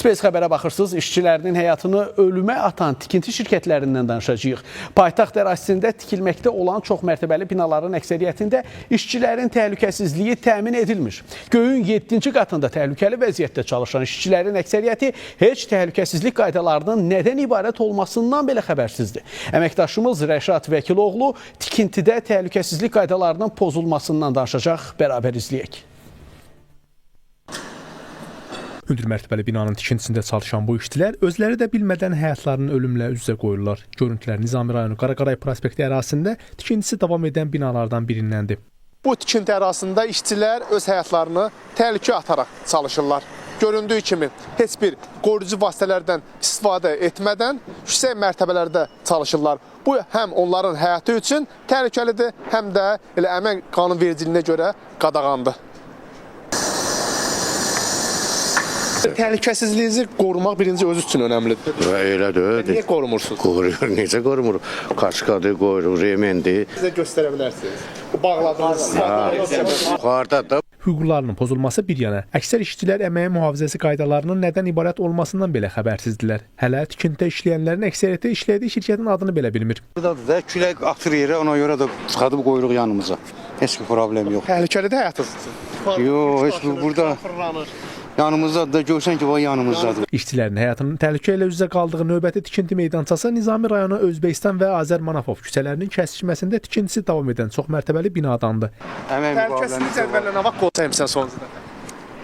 Space xəbərə baxırsınız. İşçilərinin həyatını ölümə atan tikinti şirkətlərindən danışacağıq. Paytaxt ərazisində tikilməkdə olan çoxmərtəbəli binaların əksəriyyətində işçilərin təhlükəsizliyi təmin edilmir. Göyün 7-ci qatında təhlükəli vəziyyətdə çalışan işçilərin əksəriyyəti heç təhlükəsizlik qaydalarının nədən ibarət olmasından belə xəbərsizdir. Əməkdaşımız Rəşad Vəkiloğlu tikintidə təhlükəsizlik qaydalarının pozulmasından danışacaq. Bərabər izləyək. Hündür mərtəbəli binanın tikintisində çalışan bu işçilər özləri də bilmədən həyatlarını ölümlə üz-üzə qoyurlar. Görüntülər Nizami rayonu Qaraqaray prospekti ərazisində tikintisi davam edən binalardan birindəndir. Bu tikinti ərazisində işçilər öz həyatlarını təhlükəyə ataraq çalışırlar. Göründüyü kimi heç bir qoruyucu vasitələrdən istifadə etmədən yüksək mərtəbələrdə çalışırlar. Bu həm onların həyatı üçün təhlükəlidir, həm də elə əmək qanunvericiliyinə görə qadağandır. Təhlükəsizliyinizi qorumaq birinci özünüz üçün önəmlidir. Və elədir. Niyə qorumursunuz? Qoruyur, necə qorumur? Kaskadı qoyuruq, remendir. Sizə göstərə bilərsiniz. Bu bağladığınız Yuxarıda da Hüquqlarının pozulması bir yana, əksər işçilər əməyin mühafizəsi qaydalarının nədən ibarət olmasından belə xəbərsizdirlər. Hələ tikintidə işləyənlərin əksəriyyəti işlədiyi şirkətin adını belə bilmir. Buradadır da külək atır yerə, ona görə də çıxardıb qoyuruq yanımıza. Heç bir problem yox. Təhlükəlidir həyatınız üçün. Yox, heç bir burada Fırlanır. yanımızdadır da görsən ki, bax yanımızdadır. İşçilərin həyatının təhlükə ilə üz-üzə qaldığı növbəti tikinti meydançası Nizami rayonu Özbəkistan və Azər Manafov küçələrinin kəsişməsində tikintisi davam edən çoxmərtəbəli binadandır. Əmək Təhlükəsizlik müqaviləmiz var. cədvəlinə nə vaxt qol çəkmisən son dəfə?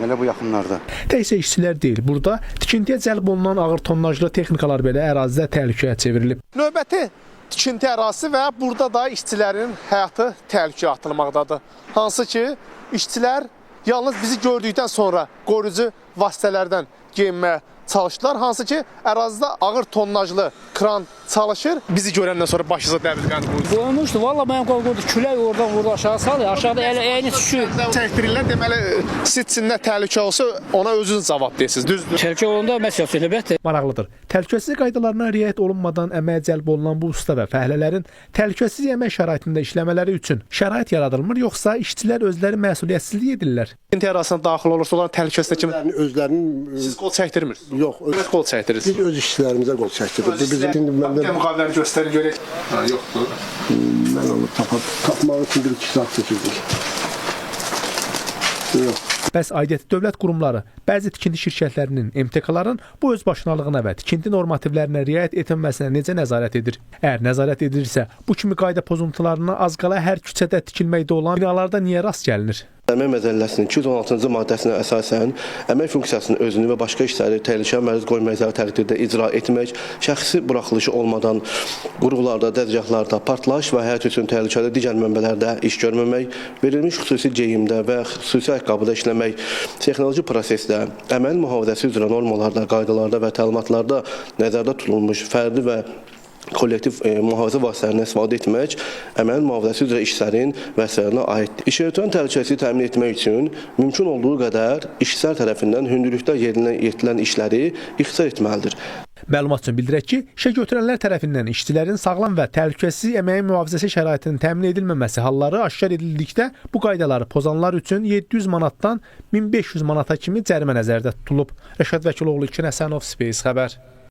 Elə bu yaxınlarda. Təkcə işçilər deyil, burada tikintiyə cəlb olunan ağır tonnajlı texnikalar belə ərazidə təhlükəyə çevrilib. Növbəti tikinti ərazisi və burada da işçilərin həyatı təhlükəyə atılmaqdadır. Hansı ki, işçilər yalnız bizi gördükdən sonra qoruyucu vasitələrdən geyinməyə çalışdılar. Hansı ki, ərazidə ağır tonnajlı kran çalışır. Bizi görəndən sonra başınıza dəbilqəni qoydu. Qoymuşdu. Valla mənim qorxurdu. Külək oradan vurdu aşağı saldı. Aşağıda elə eyni düşür. Çəkdirirlər, deməli, siz üçün nə təhlükə olsa ona özünüz cavab deyirsiniz, düzdür? Təhlükə olanda məsəl əlbəttə. Maraqlıdır. Təhlükəsizlik qaydalarına riayət olunmadan əməyə cəlb olunan bu usta və fəhlələrin təhlükəsiz əmək şəraitində işləmələri üçün şərait yaradılmır, yoxsa işçilər özləri məsuliyyətsizlik edirlər? Tikinti ərazisinə daxil olursa, onların təhlükəsizliyi kimi Özlərinin siz qol çəkdirmirsiniz. Yox, Öz qol çəkdirirsiniz. biz öz işçilərimizə qol çəkdiririk. Bu bizim indi məndə müqaviləni göstərin görək. Ha, yoxdur. mən onu tapmaq üçün 1-2 saat keçirdik. Yox. Bəs aidiyyəti dövlət qurumları bəzi tikinti şirkətlərinin, MTK-ların bu özbaşınalığına və tikinti normativlərinə riayət etməsinə necə nəzarət edir? Əgər nəzarət edilirsə, bu kimi qayda pozuntularına az qala hər küçədə tikilməkdə olan binalarda niyə rast gəlinir? Əmək Məcəlləsinin 216-cı maddəsinə əsasən əmək funksiyasının özünü və başqa işləri təhlükəyə məruz qoymayacağı təqdirdə icra etmək, şəxsi buraxılışı olmadan qurğularda, dəzgahlarda, partlayış və həyat üçün təhlükəli digər mənbələrdə iş görməmək, verilmiş xüsusi geyimdə və xüsusi ayaqqabıda işləmək, texnoloji prosesdə, əməl mühafizəsi üzrə normalarda, qaydalarda və təlimatlarda nəzərdə tutulmuş fərdi və kollektiv mühafizə vasitələrindən istifadə etmək əməl mühafizəsi üzrə işlərin vəzifələrinə aiddir. İşəgötürən təhlükəsizliyi təmin etmək üçün mümkün olduğu qədər işçilər tərəfindən hündürlükdə yerinə yetirilən işləri ixtisar etməlidir. Məlumat üçün bildirək ki, işə götürənlər tərəfindən işçilərin sağlam və təhlükəsiz əməyin mühafizəsi şəraitinin təmin edilməməsi halları aşkar edildikdə bu qaydaları pozanlar üçün 700 manatdan 1500 manata kimi cərimə nəzərdə tutulub. Rəşad Vəkiloğlu, İlkin Həsənov, Space xəbər.